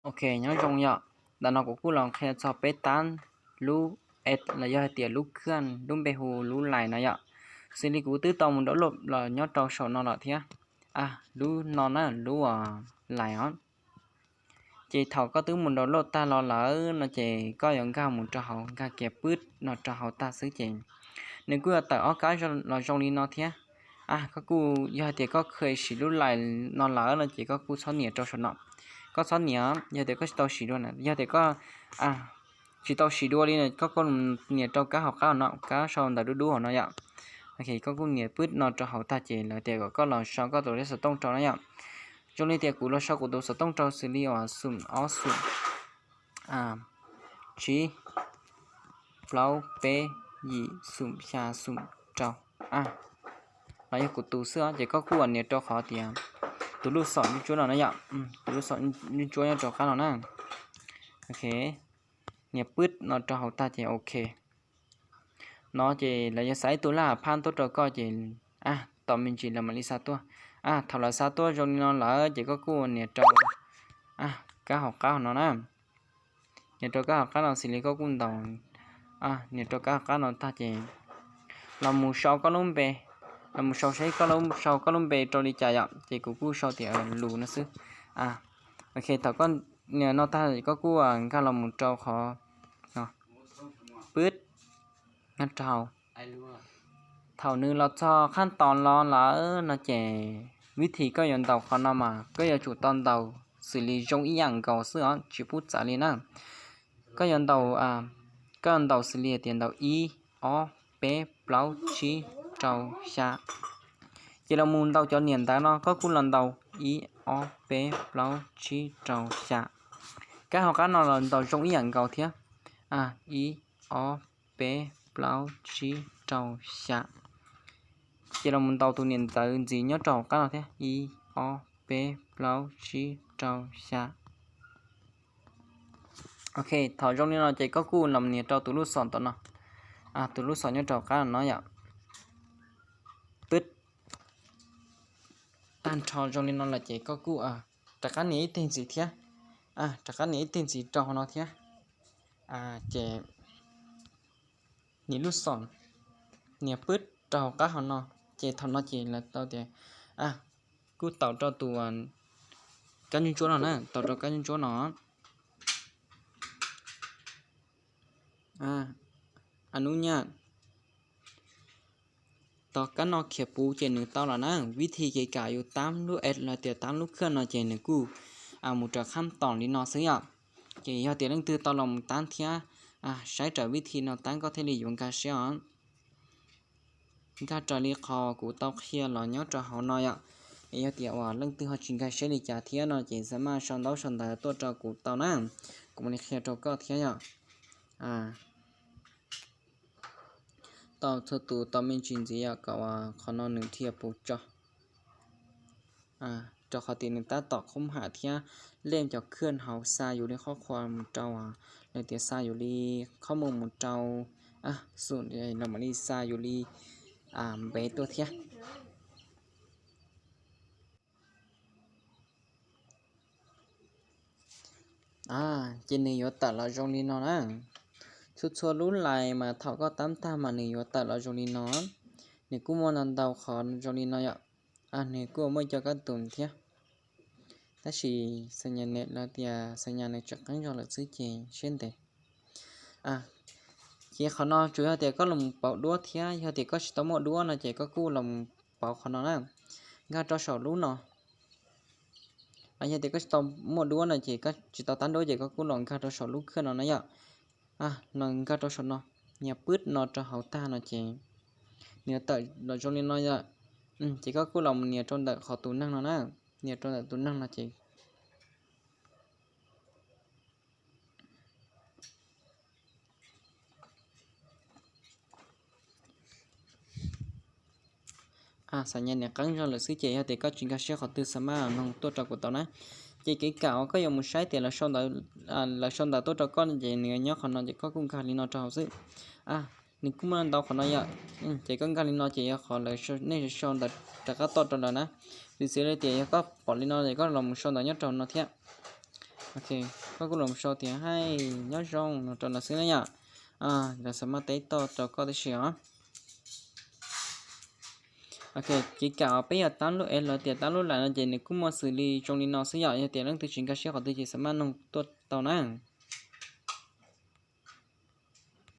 Ok, nyob zoo yom. Ntawm no kuv kuj los qhia txog peb tab lub app los yog hais tias lub khaj lub npe hu lub lais no yom. Xws li kuv twb tau mus download los nyob rau saum no lawm thiab. Lub no na, lub lais os. Ces thaum koj twb mus download tag los lawm no ces koj yuav nkag mus rau hauv, nkag kiag pwb no rau hauv tag xwb ces nws kuj yuav tawm ob kab los zoo li no thiab. Koj kuj yog hais tias koj kheev siv lub lais no lawm no ces koj kuj txhob nias rau saum no. Koj txhob nias yog tias koj tsis tau siv dua, yog tias koj tsis tau siv dua li no koj kuj nias rau kab hauv qab no, kab sau ntawv dub dub hauv no yom. Koj kuj nias pwb no rau hauv tag ces lawv tias kom koj los sau koj tus lej xov tooj rau na yom. Zoo li tias kuv los sau kuv tus xov tooj rau xws li uas xoom ob xoom, tsib, plaub peb, yim xoom xya xoom rau, a, los yog kuv tus xwb os. Ces koj kuj nias rau qhov tias tus lub xom ntsuab no na yom, tus lub xom ntsuab nyob rau qab no na. Nias pwb no rau hauv tag ces ok. No ces lawv yuav xa ib tug laj phab tuaj rau koj ces, a, tos me ntsis lawv mam li xa tuaj. A, thaum lawv xa tuaj zoo li no lawm ces koj kuj nias rau kab hauv qab no na. Nias rau kab hauv qab no xws li koj kuj ntaus, nias rau kab hauv qab no tag ces los mus sau koj lub npe, los mus sau saib koj sau koj lub npe rau li cas yom. Ces kuv kuj sau tias Lus no xwb. Ok, thaum koj nias no tag koj kuj nkag los mus rau qhov pwb nyob rau. Thaum nws los txog qhab tos los lawm no ces vib thi koj yuav ntaus qhov no mas koj yuav tsum tau ntaus xws li zoo ib yam nkaus xwb os, tsis pub txawv li na. Koj yuav ntaus, koj yuav ntaus xws li tias ntaus ib, ob, peb, plaub, tsib, rau, xya. Ces los mus ntaus cov niam ntawv no koj kuj los ntaus ib, ob, peb, plaub, tsib, rau, xya. Kab hauv qab no los ntaus zoo ib yam nkaus thiab. Ib, ob, peb, plaub, tsib, rau, xya. Ces los mus ntaus tus niam ntawv ntxiv nyob rau hauv qab no thiab, ib, ob, peb, plaub, tsib, rau, xya. Ok, thaum zoo li no ces koj kuj los nias rau tus lub xom tom no, tus lub xom nyob rau hauv qab no yom. Pwb tag nrho zoo li no lawm ces koj kuj rov qab nias ib teg ntxiv thiab. Rov qab nias ib teg ntxiv rau hauv no thiab. Ces nias lub xom, nias pwb rau hauv qab hauv no. Ces thaum no ces lawv tau tias, kuj tau rau tus kab ntsuab ntsuab no na, tau rau kab ntsuab ntsuab no. Anub nyaj, tos kab no khiav puv ces nws tau lawm na. Vib thi kev kam yus tab lub app los tias tab lub khaj no ces nws kuj mus raws qhab toom li no xwb yom. Ces yog tias leej twg tau los mus tab thiab saib raws vib thi no tab koj thiaj li yuav nkag siab os. Nkag raws li qhov kuv tau qhia los nyob rau hauv no yom. Es yog tias uas leej twg ho tsis nkag siab li cas thiab no ces xa maj sau ntaub sau ntawv tuaj rau kuv tau na, kuv mam li qhia rau koj thiab yom. Tau txhua tus tau me ntsis ntxiv yom, kom uas qhov no nws thiaj puv tso. Rau qhov tias nws tab tom qhub ham thiab lej cov khaj hauv xa yus li qhov qhua mus rau, lawv tias xa yus li qhov muag mus rau xum los mam li xa yus li npe tuaj thiab. Ces nws yuav tawm los zoo li no na. Txhua txhua lub lais mas thaum koj tab tag mas nws yuav tawm los zoo li no. Nws kuj muaj ntau ntau qhov zoo li no yom. Nws kuj muaj cov kab tus thiab. Tab sis xa nyas ne los tias xa nyas nws tseem qeeb zog lawm xwb ces siab ntev. Ces qhov no tsuas yog tias koj los pauv duab thiab, yog tias koj tsis tau muaj duab no ces koj kuj los pauv qhov no na, nkag rau saum lub no. Yog tias koj tsis tau muaj duab no ces koj tsis tau tab duab ces koj kuj los nkag rau saum lub khaj no na yom. Los nkag rau saum no, nias pwb no rau hauv tag no ces nws tawm los zoo li no yom. Ces koj kuj los nias rau ntawm qhov tus neeg no na, nias rau ntawm tus neeg no ces xa nyas nias qeeb zog lawm xwb ces yog tias koj tsis nkag siab qhov twg xa maj noog tuaj rau kuv tau na. Ces kev kam uas koj yuav mus saib tias lawv sau ntawv tuaj rau koj ces nws nyob qhov no ces koj kuj nkag li no rau hauv xwb. Nws kuj muaj ntau qhov no yom. Ces koj nkag li no ces yog qhov lawv, nej sau ntawv rov qab tuaj rau lawv na. Piv txwv li tias yog koj pom li no ces koj los mus sau ntawv nyob rau no thiab. Ok, koj kuj los sau tias hais nyob zoo no rau lawv xwb na yom. Lawv xa maj teb toj rau koj tib si os. Ok, kev kam peb yog tab lub es los tias tab lub lais no ces nws kuj muaj xws li zoo li no xwb yom. Yog tias leej twg tsis nkag siab qhov twg ces xa maj noog tuaj tau na.